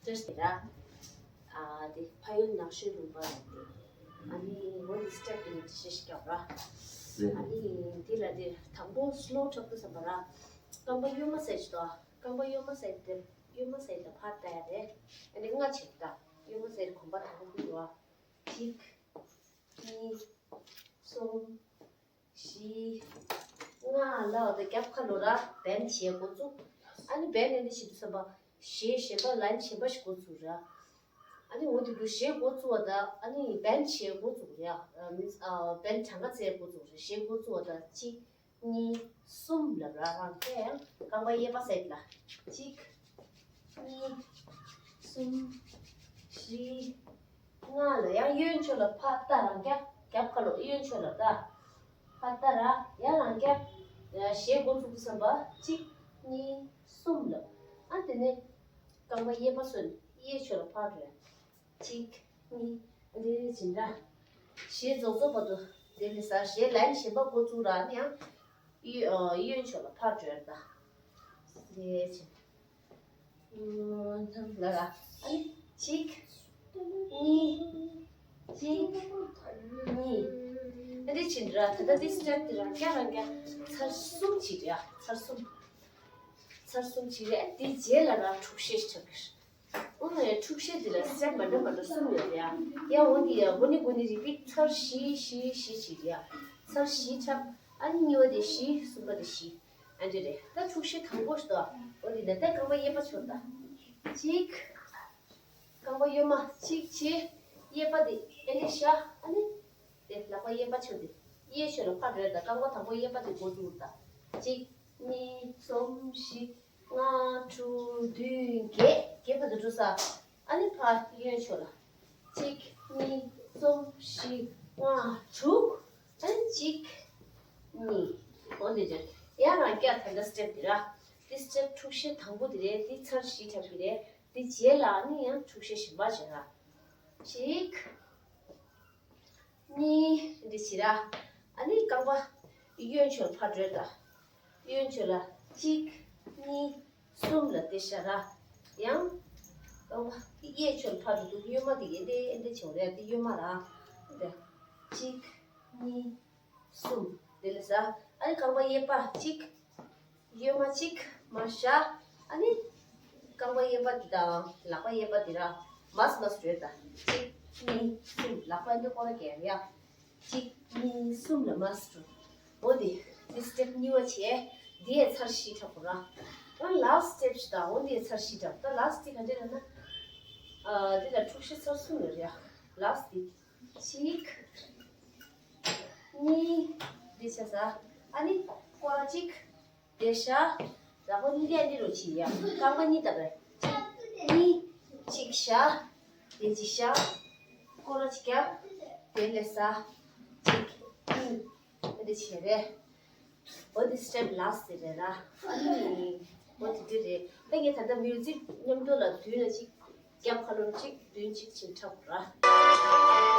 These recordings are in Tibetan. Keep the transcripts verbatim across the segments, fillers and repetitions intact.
ཏེ་ར། ཨ་དེ་ཕ་ཡུལ་ནགས་ཤོད་ལུང་པ་ལ་དེ། ཨ་ནི་འོ་དེ་སི་ཊེབ་དེ་ནི་དེ་ཤེས་ཤིག་ར། ཨ་ནི་དེ་ལ་དེ་དང་པོ་སི་ལོ་ཊོག་ཏུ་བསམ་པ་ར། རྐང་པ་གཡོན་མ་སའི་ཅི་དོ། རྐང་པ་གཡོན་མ་སའི་དེ་གཡོན་མ་སའི་ལ་ཕར་ལྟ་ཡ་རེད། ཨ་ནི་ལྔ་བྱེད་ད། གཡོན་མ་སའི་གོམ་པ་དང་པོ་ཀུན་འགྲོ་བ། གཅིག་གཉིས། གསུམ། བཞི། ལྔ་ལ་བ་དང་རྒྱབ་ཁ་ལོ་ར་བན་བྱེད་འགོ་བཙུགས། ཨ་ནི་བན་ནི་འདི་ཞིག་ཏུ་བསམ་པ། གཞས་གཞན་པ་ལན་གཞན་པ་ཞིག་འགོ་བཙུགས་ར། ཨ་ནི་འོ་དེ་དུ་གཞས་འགོ་བཙུགས་བ་དང་ཨ་ནི་བན་བྱེད་འགོ་བཙུགས་ར། ཨ་མིན་ཨ་བན་གྲངས་ཀ་བཙལ་འགོ་བཙུགས་ར། གཞས་འགོ་བཙུགས་བ་དང་གཅིག་གཉིས། གསུམ་ལབ་ར་རང་ཁྱེད་ཡང་རྐང་པ་གཡས་པ་སའི་ལ། གཅིག་གཉིས། གསུམ། བཞི། ལྔ་ལ་ཡང་གཡོན་ཕྱོགས་ལ་ཕར་ལྟ་རང་རྒྱབ་རྒྱབ་ཁ་ལོ་གཡོན་ཕྱོགས་ལ་ལྟ། ཕར་ལྟ་ར་ཡང་རང་རྒྱབ། གཞས་འགོ་བཙུགས་བསམ་པ་གཅིག་གཉིས། གསུམ་ལ། ཨ་དེ་ནས་རྐང་པ་གཡས་པ་སོན་གཡས་ཕྱོགས་ལ་ཕར་འགྲོ་ཡ། གཅིག་གཉིས། འདི་ནས་ཇི་འདྲ། གཞས་རྫོགས་རྫོགས་བར་དུ་དེ་ལས་ས་གཞས་ལན་གཞན་པ་འགོ་བཙུགས་ར་ནི་ཡང་། གཡོན་ཨ་གཡོན་ཕྱོགས་ལ་ཕར་འགྲོ་ཡ་ད། དེ་ཇི། ཨུམ་ལ་ར། ཨ་ནི་གཅིག་གཉིས། གཅིག་གཉིས། ཨ་ནི་ཇི་འདྲ་ད་ལྟ་འདི་སི་ཊེབ་དེ་རང་རྐྱང་རང་རྐྱང་ཚར་གསུམ་བྱེད་རེད་ཨ། ཚར་གསུམ། ཚར་གསུམ་བྱེད་རེད། ཨ་དེ་རྗེས་ལ་ར་འཁྲུག་གཞས་ཆགས་ཀྱི་རེད། འོ་ན་ཡང་འཁྲུག་གཞས་འདི་ལ་སི་ཊེབ་མ་འདྲ་མ་འདྲ་གསུམ་ཡོད་རེད་ཡ། ཡ་འོ་འདི་ཡ་འགོ་ནས་འགོ་ནས་རི་པིཊ་ཚར་བཞི་བཞི་བཞི་བྱེད་རེད་ཡ། ཚར་བཞི་འཁྲབ། ཨ་ནི་གཉིས་པ་དེ་བཞི། གསུམ་པ་དེ་བཞི། ཨ་འདི་རེད། ད་འཁྲུག་གཞས་དང་པོ་ཞིག་ཏོ། འོ་འདི་ན་ད་རྐང་པ་གཡས་པ་ཕྱོགས་ད། གཅིག་རྐང་པ་གཡོན་མ་གཅིག་བྱས། གཡས་པ་དེ་ཨེ་འདྲ་བཞག་ཨ་ནི། དེ་ལག་པ་གཡས་པ་ཕྱོགས་དེ། གཡས་ཕྱོགས་ལ་ཕར་འགྲོ་ཡ་ད། རྐང་པ་དང་པོ་གཡས་པ་དེ་འགོ་བཙུགས་ད། གཅིག་གཉིས། གསུམ། བཞི། ལྔ། དྲུག་བདུན། བརྒྱད། བརྒྱད་བར་དུ་འགྲོ་ས། ཨ་ནི་ཕར་གཡོན་ཕྱོགས་ལ། གཅིག་གཉིས། གསུམ། བཞི། ལྔ། དྲུག་ཨ་ནི་གཅིག་གཉིས། འོ་འདི་འདྲ། ཡང་རང་རྐྱ་ད་ལྟ་སི་ཊེབ་འདི་ར། འདི་སི་ཊེབ་འཁྲུག་གཞས་དང་པོ་འདི་རེད། འདི་ཚར་བཞི་འཁྲབ་ཀྱི་རེད། འདི་རྗེས་ལ་ཨ་ནི་ཡང་འཁྲུག་གཞས་གཞན་པ་བྱེད་ར། གཅིག་གཉིས། འདི་བྱེད་ར། ཨ་ནི་རྐང་པ་གཡོན་ཕྱོགས་ཕར་འགྲོ་ད། གཡོན་ཕྱོགས་ལ་གཅིག་གཉིས། གསུམ་ལ་དེ་བཞག་ར། ཡང་རྐང་པ་གཡས་ཕྱོགས་ཕར་འགྲོ་འདུག་གཡོན་མ་དེ་ག་འདྲ་འདྲ་བྱུང་རེད། དེ་གཡོན་མ་ར། འདི་གཅིག་གཉིས། གསུམ། དེ་ལས་ས། ཨ་ནི་རྐང་པ་གཡས་པ་གཅིག་གཡོན་མ་གཅིག་མར་བཞག་ཨ་ནི་རྐང་པ་གཡས་པ་འདི་དང་ལག་པ་གཡས་པ་འདི་ར་མར་མར་བྲོས་ད། གཅིག་གཉིས། གསུམ། ལག་པ་འདི་སྐོར་ར་བརྒྱབ་ཡ། གཅིག་གཉིས། གསུམ་ལ་མར་འགྲོ། འོ་འདི། འདི་སི་ཊེབ་གཉིས་པ་བྱས། འདི་ཡང་ཚར་བཞི་འཁྲབ་དགོས་ར། ཨ་ལ་སི་ཊི་སི་ཊེབ་ཞིག་དང་འོ་འདི་ཡང་ཚར་བཞི་འཁྲབ། ད་ལ་སི་ཊི་སི་ཊེབ་ག་འདྲ་ལབ་ན། ཨ་འདི་ལ་འཁྲུག་གཞས་ཚར་གསུམ་ཡོད་རེད་ཡ། ལ་སི་ཊི་སི་ཊེབ། གཅིག་གཉིས། འདི་བྱས་ས། ཨ་ནི་སྐོར་ར་གཅིག་དེ་བཞག་ལག་པ་གཉིས་ཀ་འདི་རུ་ཕྱིན་ཡ། རྐང་པ་གཉིས་བཏབ་པས། གཉིས། གཅིག་བཞག་དེ་གཅིག་བཞག་སྐོར་ར་གཅིག་བརྒྱབ། དེ་ལས་ས། གཅིག་གཉིས། འདི་བྱས་རེད། འོ་འདི་སི་ཊེབ་ལ་སི་ཊི་སི་ཊེབ་རེད་ལ། ཨ་ནི། འོ་དེ་འདྲ་རེད། ད་ངས་ད་ལྟ་མིའུ་ཛིག་མཉམ་དུ་ལ་མདུན་ལ་གཅིག་རྒྱབ་ཁ་ལོར་གཅིག་མདུན་གཅིག་བྱས་འཁྲབ་ར།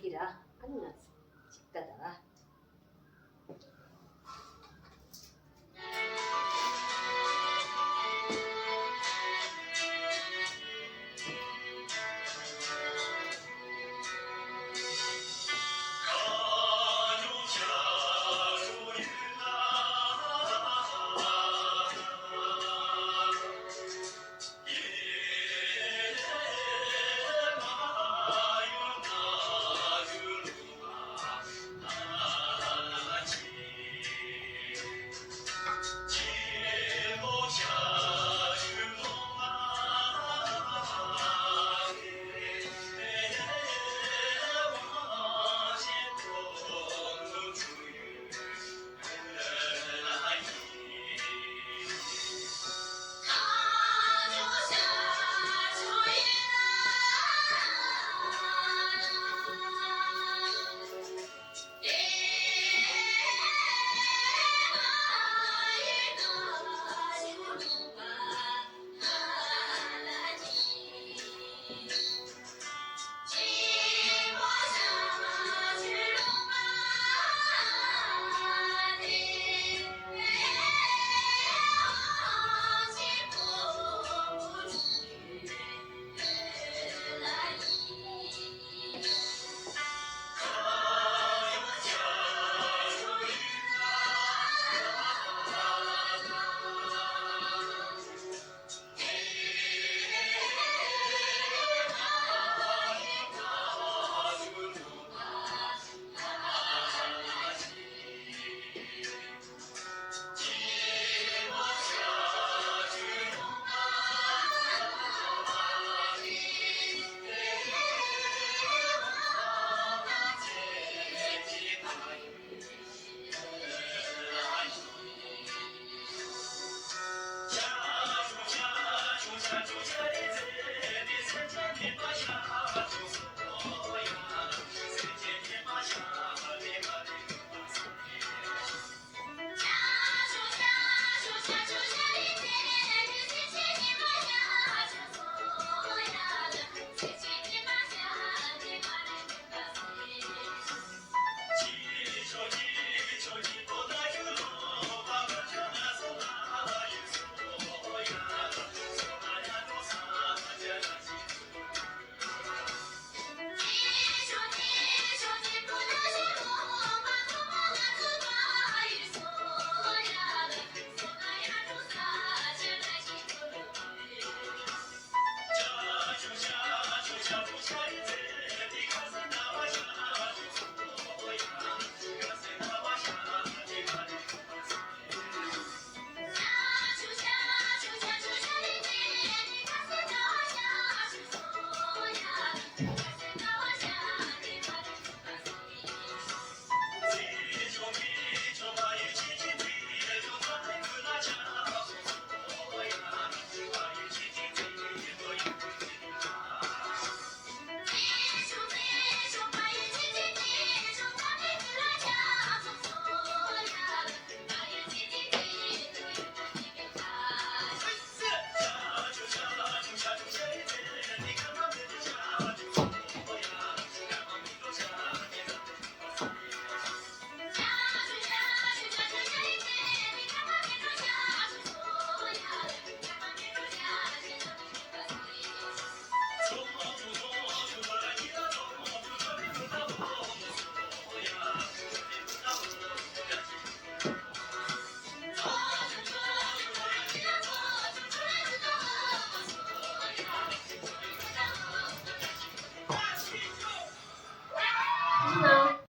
གི་ར། ཨ་ནི་ང་ཚོ་ཅིག་ལྟ་ད་ར།